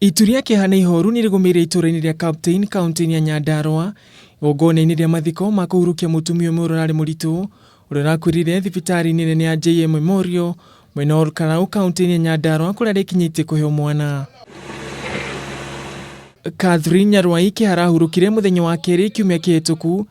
Itu rĩa kĩeha na ihoru nĩ rĩgũmĩire itũũra-inĩ rĩa Captain kaunti-inĩ ya Nyandarua igongona-inĩ rĩa mathiko ma kũhurũkia mũtumia ũmwe ũrĩa ũrarĩ mũritũ ũrĩa ũrakuĩrĩire thibitarĩ-inĩ nene ya JM Memorial mwena wa Olkalau kaunti-inĩ ya Nyandarua kũrĩa arĩkinyĩtie kũheo mwana. Catherine Nyarwai Kĩhara ahurũkire mũthenya wa kerĩ kiumia kĩhĩtũku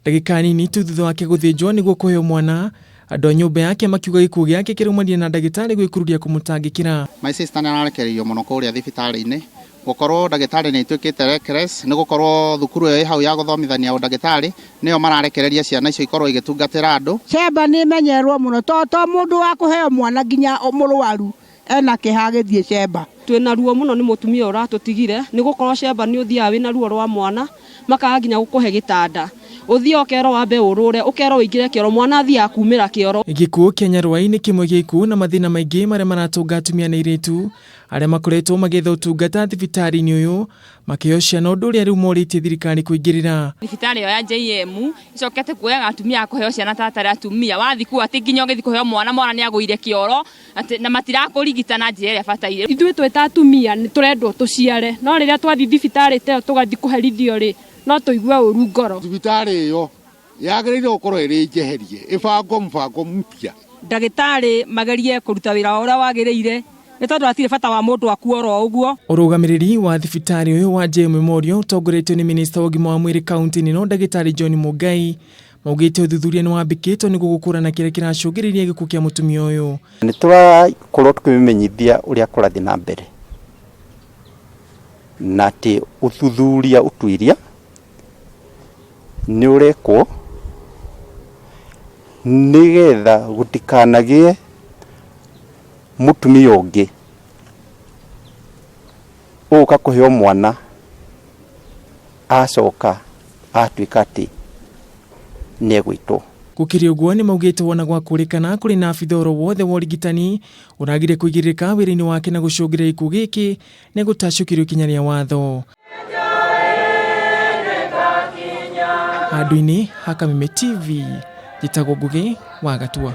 ndagĩka nini tu thutha wake gũthĩnjwo nĩguo kũheo mwana. Andũ a nyũmba yake makiuga gĩkuũ gĩake kĩraumanire na ndagĩtarĩ gwĩkururia kũmũtangĩkĩra. My sister nĩ ararekereirio mũno kũrĩa thibitarĩ-inĩ gũkorwo ndagĩtarĩ nĩ ituĩkĩte reckless nĩ gũkorwo thukuru ĩyo ĩ hau ya gũthomithania ũndagĩtarĩ nĩyo mararekereria ciana icio ikorwo igĩtungatĩra andũ. Cemba nĩ ĩmenyererwo mũno to to mũndũ wa kũheo mwana nginya mũrwaru ena kĩeha agĩthiĩ cemba. Twĩna ruo mũno nĩ mũtumia ũyũ ũratũtigire nĩ gũkorwo cemba nĩ ũthiaga wĩna ruo rwa mwana makaga nginya gũkũhe gĩtanda. Ũthiaga ũkerwo wambe ũrũre, ũkerwo ũingĩre kĩoro, mwana athiaga kumĩra kĩoro. Gĩkuũ kĩa Nyarwai nĩ kĩmwe gĩa ikuũ na mathĩna maingĩ marĩa maratũnga atumia na airĩtu arĩa makoretwo magĩetha ũtungata thibitarĩ-inĩ ũyũ makĩheo ciana ũndũ ũrĩa rĩu morĩtie thirikari kũingĩrĩra. Thibitarĩ ĩyo ya JM ĩcokete kuoyaga atumia a kũheo ciana ta atarĩ atumia, wathiĩ kuo atĩ nginya ũgĩthiĩ kũheo mwana, mwana nĩ agũire kĩoro atĩ na matirakũrigita na njĩra ĩrĩa ĩbataire. Ithuĩ twĩ ta atumia nĩ tũrendwo tũciare, no rĩrĩa twathiĩ thibitarĩ ta ĩyo tũgathiĩ kũherithio rĩ, no tũigue ũru ngoro. Thibitarĩ ĩyo yagĩrĩire gũkorwo ĩrĩ njeherie, ĩbangwo mũbango mpya. Ndagĩtarĩ magerie kũruta wĩra wao ũrĩa wagĩrĩire, nĩ tondũ hatirĩ bata wa mũndũ akue oro ũguo. Ũrũgamĩrĩri wa thibitarĩ ũyũ wa JM Memorial ũtongoretio nĩ minista wa ũgima wa mwĩrĩ kaunti-inĩ ĩno ndagĩtarĩ John Mũngai maugĩte ũthuthuria nĩ wambĩkĩtwo nĩguo gũkũrana kĩrĩa kĩracũngĩrĩirie gĩkuũ kĩa mũtumia ũyũ. Nĩ tũrakorwo tũkĩmĩmenyithia ũrĩa kũrathiĩ na mbere na atĩ ũthuthuria ũtuĩria nĩ ũrekwo nĩgetha gũtikanagĩe mũtumia ũngĩ ũgũka kũheo mwana acoka atuĩka atĩ nĩ egwĩtwo. Gũkĩrĩ ũguo nĩ maugĩte wona gwakũrĩkana kũrĩ na abitha oro wothe wa ũrigitani ũragire kũigĩrĩrĩka wĩra-inĩ wake na gũcũngĩrĩria gĩkuũ gĩkĩ nĩ gũtacũkĩrio ikinya rĩa watho. Handũ-inĩ ha Kameme TV, njĩtagwo Ngũgĩ wa Gatua.